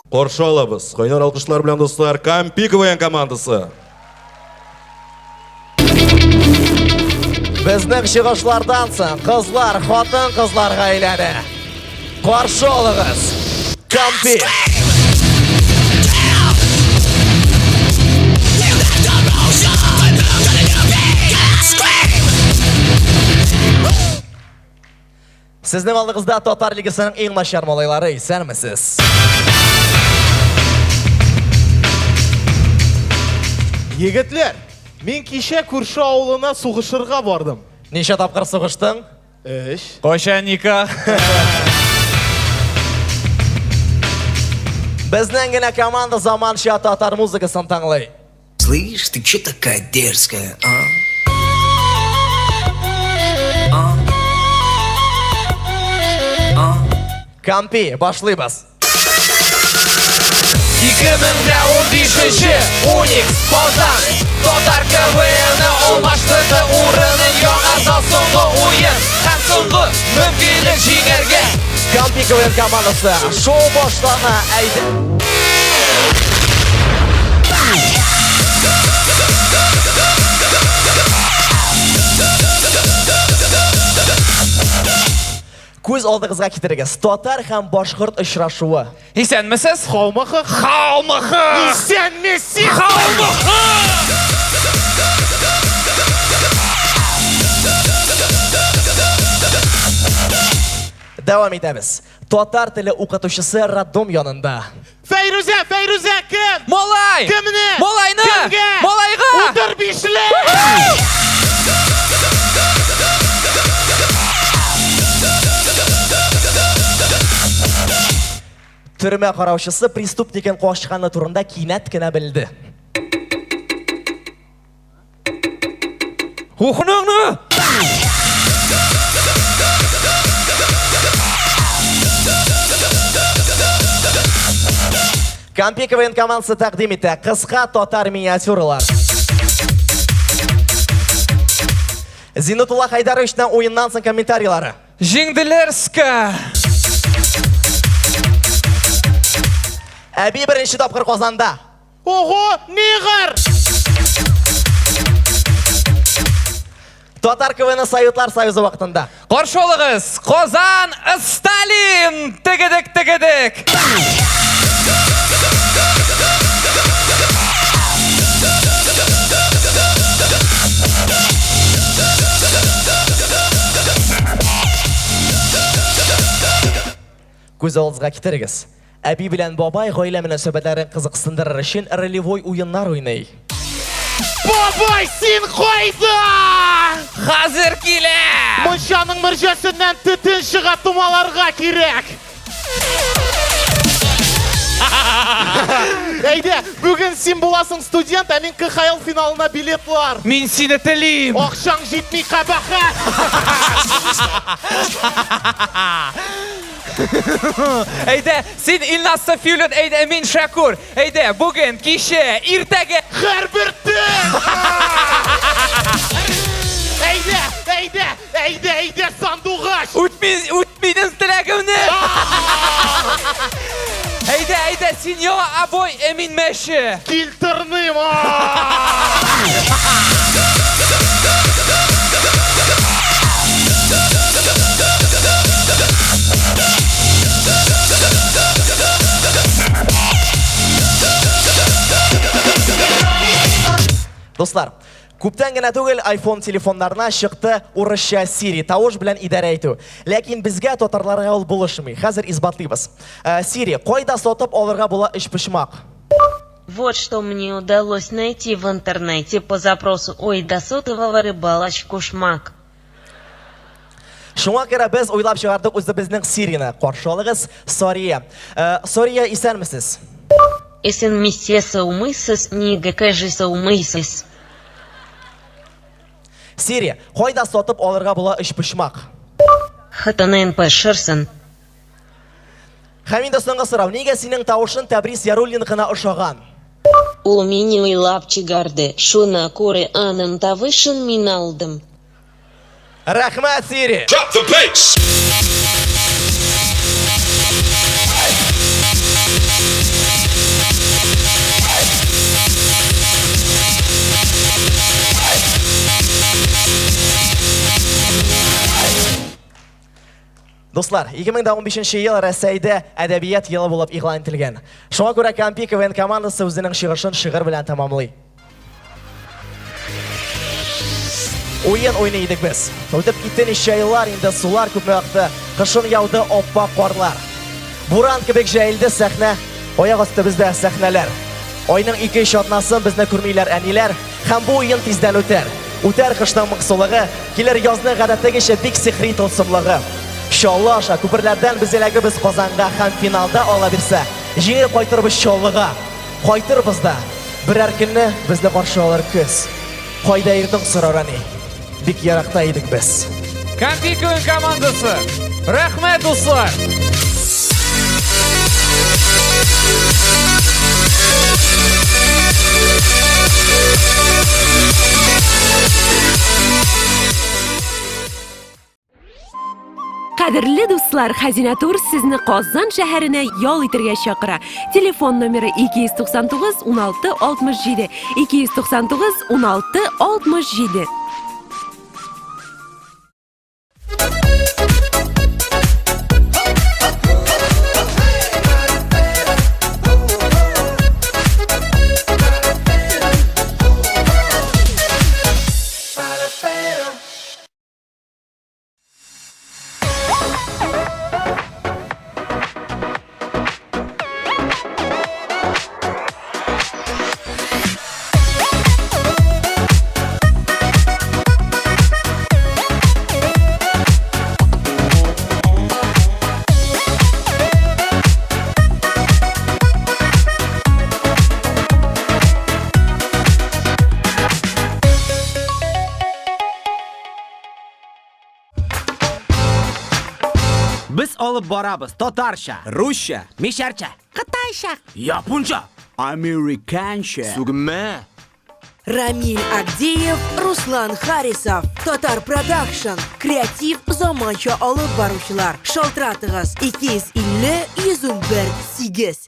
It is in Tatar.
Каршы алабыз. Кайнар алкышлар белән, дуслар, Кампи КВН командасы. Безнең чыгышлардан соң кызлар хатын-кызларга әйләнә. Каршы алыгыз. Кампи. Сезнең алдыгызда Татар лигасының иң начар малайлары, исәнмесез. Егетләр, мин кичә күрше авылына сугышырга бардым. Ничә тапкыр сугыштың? Өч. Кайчан никах? Безнең генә команда заманча татар музыкасын тыңлый. Слышь, ты че такая дерзкая, а? А? А? Кампи, башлыйбыз. 2015 Уникс, Казан, Татар КВН алмаштырды урынын яңа зал соңгы уен һәм соңгы мөмкинлек җиңәргә. Кампи КВН командасы шоу башлана, әйдә. Күз алдыгызга китерегез. Татар һәм башкорт очрашуы. Исәнмесез? Хаумахы. Хаумахы! Исәнмесез! Хаумахы! Дәвам итәбез. Татар теле укытучысы роддом янында. Фәйрүзә, Фәйрүзә кем? Малай! Кемне? Малайны! Кемгә? Малайга! Утыр бишле! Төрмә караучысы преступникның качканы турында кинәт кенә белде. Ухныңны! Кампи КВН командасы тәкъдим итә кыска татар миниатюралар. Зиннатулла Хайдаровичның уеннан соң комментарийлары. Җиңделәр ска! Әби беренче тапкыр Казанда. Ого, нигыр! Татар КВН Советлар Союзы вакытында. Каршы алыгыз, Казан Сталин! Тегедек, тегедек! Күз алдыгызга китерегез. Әби белән бабай гаилә мөнәсәбәтләрен кызыксындырыр өчен ролевой уеннар уйный. Бабай, син кайда? Хәзер килә! Мунчаның мөрҗәсеннән төтен чыга, тумаларга кирәк. Әйдә, бүген син буласың студент, ә мин КХЛ финалына билетлар. Мин сине телим! Акчаң җитми, кабахәт! Әйдә, син Илназ Сафиуллин, әйдә, мин Шәкүр. Әйдә, бүген, кичә, иртәгә. Һәрбер төн! Әйдә, әйдә, әйдә, әйдә, сандугач! Үтми, үтмидем теләгемне. Әйдә, әйдә, син яңа обой, ә мин мәче. Килтерним! Дуслар, күптән генә түгел iPhone телефоннарына чыкты урысча Siri, тавыш белән идарә итү. Ләкин безгә, татарларга ул булышмый. Хәзер исбатлыйбыз. Э, Siri, кайда сатып алырга була өчпочмак? Вот что мне удалось найти в интернете по запросу «Ой, до сотового рыбалочку шмак». Шуңа күрә без уйлап чыгардык үзебезнең Сирины. Каршы алыгыз, Сария. Э, Сария, исәнмесез? Исәнмесез, саумысыз, нигә кажется умыйсыз. Сири, кайда сатып алырга була өчпочмак? Хатынын пешерсен. Һәм инде соңгы сорау. Нигә синең тавышын Тәбрис Яруллиныкына ошаган? Ул мине уйлап чыгарды, шуңа күрә аның тавышын мин алдым. Рәхмәт, Сири! Drop the bass! Дуслар, 2015 ел Рәсәйдә әдәбият елы булып игълан ителгән. Шуңа күрә Кампи КВН командасы үзенең чыгышын шигырь белән тәмамлый. Уен уйный идек без. Үтеп китте ничә еллар, инде сулар күпме акты, кышын яуды аппак карлар. Буран кебек җәелде сәхнә, аяк асты бездә сәхнәләр. Айның ике-өч атнасын безне күрмиләр әниләр, һәм бу уен тиздән үтәр. Үтәр кышның моңсулыгы, килер язның гадәттәгечә бик сихри тылсымлыгы. Чаллы аша күперләрдән без эләгербез Казанга һәм финалда Алла бирсә, җиңел кайтырбыз Чаллыга. Кайтырбыз да, берәр көнне безне каршы алыр көз. Кайда йөрдең, сорар әни. Бик еракта идек без. Кампи КВН командасы. Рәхмәт, дуслар! Кадерле дуслар, Хәзинә Тур сезне Казан шәһәренә ял итергә чакыра. Телефон номеры 299 16 67 299 16 67. Без алып барабыз татарча, Русча, мишәрчә, кытайча, японча, американча. Сүгенмә. Рамиль Агдеев, Руслан Харисов, Татар Продакшн, креатив заманча алып баручылар. Шалтыратыгыз 250 111 8.